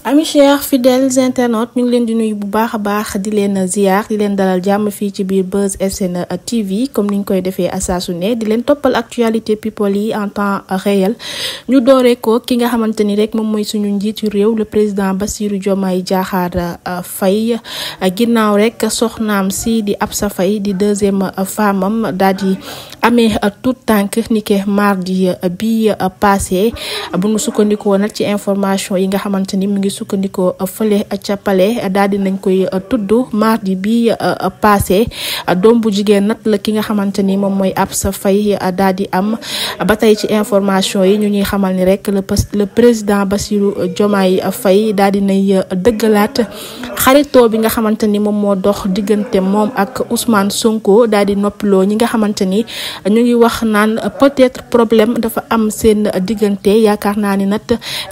Amis chers fidèles internautes ñu ngi leen di nuyu bu baax a baax di leen ziar di leen dalal jàmm fii ci biir Buzz SN TV comme niñ koy defee saa su ne di leen toppal actualité people yi en temps réel ñu dooree ko ki nga xamante ni rek moom mooy suñu njiitu réew le président Bassirou Diomaye Diakhar Faye ginnaaw rek soxnaam si di Absa Faye di deuxième femme am daal di amee tout tànk ni ke mardi bi passé bu nu sukkandikoo nag ci information yi nga xamante ni mu ngi sukkandikoo fële ca Palais daal di nañ koy tudd mardi bi passé doom bu jigéen nag la ki nga xamante ni moom mooy Absa Faye daal di am ba tey ci information yi ñu ñuy xamal ni rek le président Bassirou Diomaye Faye daal di nay dëggalaat xaritoo bi nga xamante ni moom moo dox diggante moom ak Ousmane Sonko daal di noppiloo ñi nga xamante ni ñu ngi wax naan peut-être problème dafa am seen diggante yaakaar naa ni nag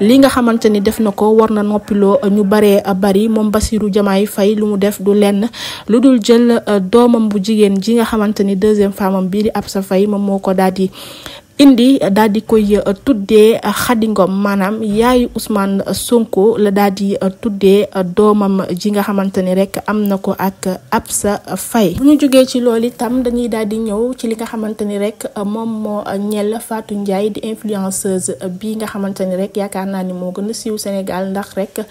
li nga xamante ni def na ko war na noppiloo ñu baree bari moom Bassirou Diomaye Faye lu mu def du lenn lu dul jël doomam bu jigéen ji nga xamante ni deuxième femme am bii di Absa Faye moom moo ko daal di indi daal di koy tuddee Khady Ngom maanaam yaayu Ousmane Sonko la daal di tuddee doomam ji nga xamante ni rek am na ko ak Absa Faye. bu ñu jógee ci loolu itam dañuy daal di ñëw ci li nga xamante ni rek moom moo ñel Fatou Ndiaye di influenceuse bi nga xamante ni rek yaakaar naa ni moo gën a siiw Sénégal ndax rek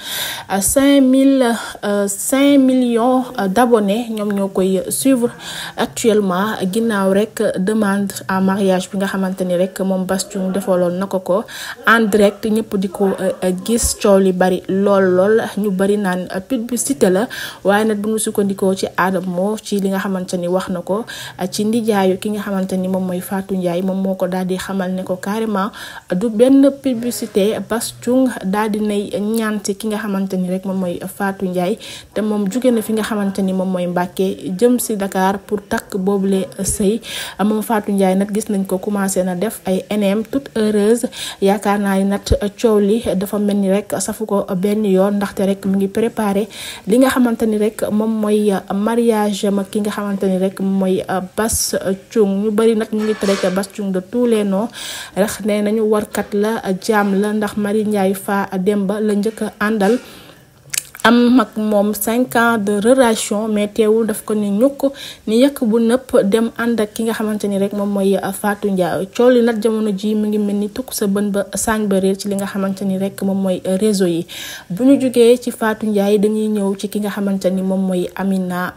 5 millions d'abonnés ñoom ñoo koy suivre actuellement ginnaaw rek demande en mariage bi nga xamante ni rek moom Bass Thioung defaloon na ko en direct ñëpp di ko gis coow li bari lool ñu bari naan publicité la waaye nag bu ñu sukkandikoo ci Adamo ci li nga xamante ni wax na ko ci ndijaayu ki nga xamante ni moom mooy Fatou Ndiaye moom moo ko daal di xamal ne ko carrément du benn publicité Bass Thioung daal di nay ñaanti ki nga xamante ni rek moom mooy Fatou Ndiaye te moom jóge na fi nga xamante ni moom mooy Mbàkke jëm si Dakar pour takk boobule sëy moom Fatou Ndiaye nag gis nañ ko commencé na def ay NM toute heureuse yaakaar naa ni nag coow li dafa mel ni rek safu ko benn yoon ndaxte rek mu ngi préparé li nga xamante ni rek moom mooy mariage ma ki nga xamante ni rek mooy Bass Thioung ñu bari nag ñu ngi traité Bass Thioung de tous les noms rek nee nañu warkat la jaam la ndax Marie Ndiaye fa Demba la njëkk a àndal am mag moom 5 ans de relation mais teewul daf ko ni ñukk ni yëkk bu nëpp dem ànd ak ki nga xamante ni rek moom mooy Fatou Ndiaye coow li nag jamono ji mu ngi mel ni tukk sa bën ba saañ ba réer ci li nga xamante ni rek moom mooy réseau yi bu ñu jógee ci Fatou Ndiaye dañuy ñëw ci ki nga xamante ni moom mooy Amina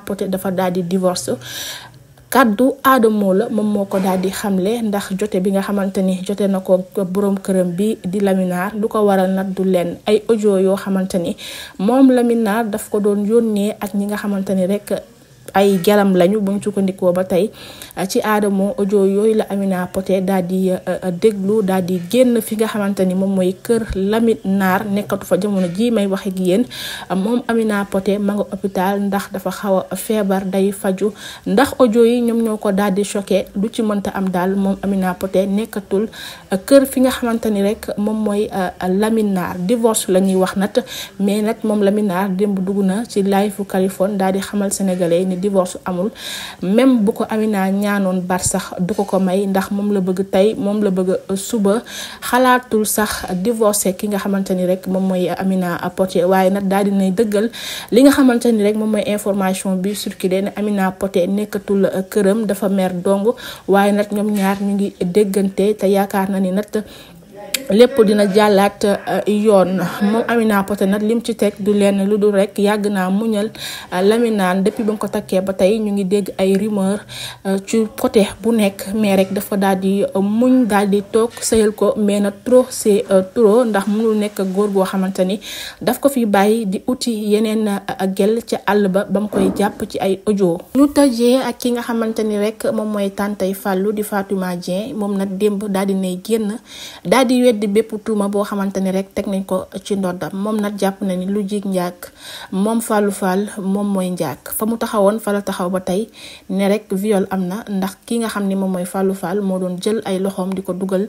Poté dafa daal di divorce kaddu Adamo la moom moo ko daal di xamle ndax jote bi nga xamante ni jote na ko borom këram bi di Laminar lu ko waral nag du leen ay audio yoo xamante ni moom Laminar daf ko doon yónnee ak ñi nga xamante ni rek ay gelam lañu bu ñu sukkandikoo ba tey ci Adamo audio yooyu la Amina Poté daal di déglu daal di génn fi nga xamante ni moom mooy kër Laminar nekkatu fa jamono ji may wax ak yéen moom Amina Poté ma nga hôpital ndax dafa xaw a feebar day faju ndax audio yi ñoom ñoo ko daal di choqué lu ci mënta am daal moom Amina Poté nekkatul kër fi nga xamante ni rek moom mooy Laminar divorce la ñuy wax nag mais nag moom Laminar démb dugg na ci live fu Californie daal di xamal sénégalais ni divorce amul même bu ko Amina ñaanoon bar sax du ko may ndax moom la bëgg tey moom la bëgg suba xalaatul sax divorcé ki nga xamante ni rek moom mooy Amina Poté waaye nag daal dinay dëggal li nga xamante ni rek moom mooy information bi circulé ne Amina Poté nekkatul këram dafa mer dong waaye nag ñoom ñaar ñu ngi déggante te yaakaar na ni nag lépp dina jàllaat yoon moom Amina Poté nag lim ci teg du lenn lu dul rek yàgg naa muñal Laminar depuis ba nga ko takkee ba tey ñu ngi dégg ay rumeur ci côté bu nekk mais rek dafa daal di muñ daal di toog sëyal ko mais nag trop c'est trop ndax mënul nekk góor goo xamante ni daf ko fi bàyyi di uti yeneen gel ca àll ba mu koy jàpp ci ay audio. ñu tëjee ak ki nga xamante ni rek moom mooy tantay Fallou di Fatouma Dieng moom nag démb daal di nay génn daal di weddi bépp tuuma boo xamante ni rek teg nañ ko ci ndoddam moom nag jàpp na ni lu jig njàkk moom Fallou Fall moom mooy njàkk fa mu taxawoon fa la taxaw ba tey ne rek viol am na ndax ki nga xam ni moom mooy Fallou Fall moo doon jël ay loxoom di ko dugal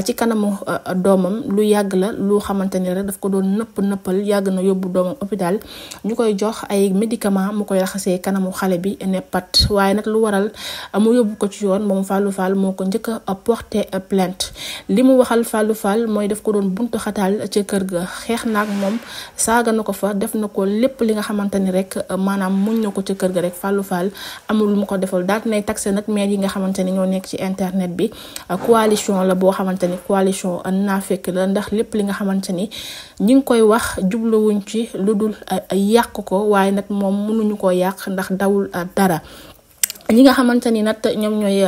ci kanamu doomam lu yàgg la lu xamante ni rek daf ko doon nëppal yàgg na yóbbu doomam hôpital ñu koy jox ay médicament mu koy raxasee kanamu xale bi ne pat waaye nag lu waral mu yóbbu ko ci yoon moom Fallou Fall moo ko njëkk a porté plainte li mu waxal Fallou Fall Fall mooy daf ko doon buntu xataal ca kër ga xeex naag moom saaga na ko fa def na ko lépp li nga xamante ni rek maanaam muñ na ko ca kër ga rek Fallou Fall amul lu mu ko defal daal nay taxé nag maire yi nga xamante ni ñoo nekk ci internet bi coalition la boo xamante ni coalition naafekk la ndax lépp li nga xamante ni ñi ngi koy wax jubluwuñ ci lu dul yàq ko waaye nag moom mënuñu koo yàq ndax dawul dara. ñi nga xamante ni nag ñoom ñooy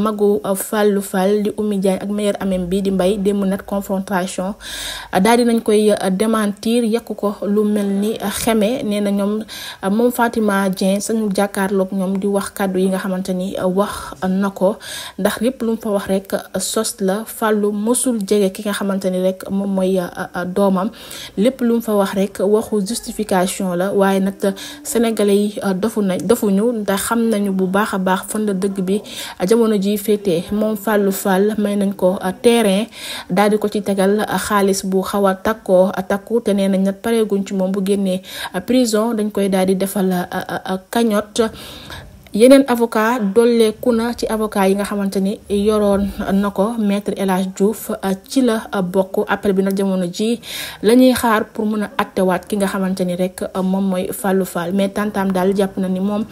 magu Fallou Fall di Oumy Diagne ak meilleur amem bi di Mbaye démb nag confrontation daal di nañ koy démentir yàq ko lu mel ni xeme nee na ñoom moom Fatima Dieng sañu jàkkaarloog ñoom di wax kàddu yi nga xamante ni wax na ko ndax lépp lu mu fa wax rek sos la Fallou mosul jege ki nga xamante ni rek moom mooy doomam lépp lu mu fa wax rek waxu justification la waaye nag sénégalais yi dofuñu ndax xam nañu bu baax a baax fan la dëgg bi jamono ji féetee moom Fallou Fall may nañ ko terrain daal di ko ci tegal xaalis bu xaw a takku te nee nañ nag pareeguñ ci moom bu génnee prison dañ koy daal di defal cagnotte. yeneen avocat dolleeku na ci avocat yi nga xamante ni yoroon na ko maître El Hadj Diouf ci la bokk appel bi nag jamono ji la ñuy xaar pour mën a attewaat ki nga xamante ni rek moom mooy Fallou Fall mais tantam daal jàpp na ni moom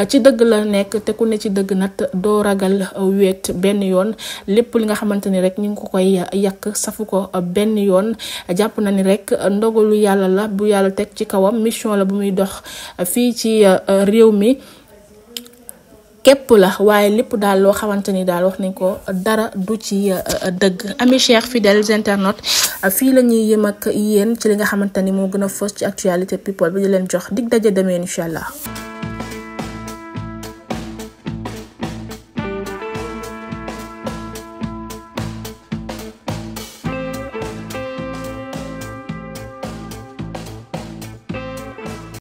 ci dëgg la nekk te ku ne ci dëgg nag doo ragal wéet benn yoon lépp li nga xamante ni rek ñu ngi ko koy yàq safu ko benn yoon jàpp na ni rek ndogalu yàlla la bu yàlla teg ci kawam mission la bu muy dox fii ci réew mi képp la waaye lépp daal loo xamante ni daal wax nañ ko dara du ci dëgg. Amis chers fidèles internautes fii la ñuy yëm ak yéen ci li nga xamante ni moo gën a fës ci actualité people bi di leen jox dig daje demee incha allah.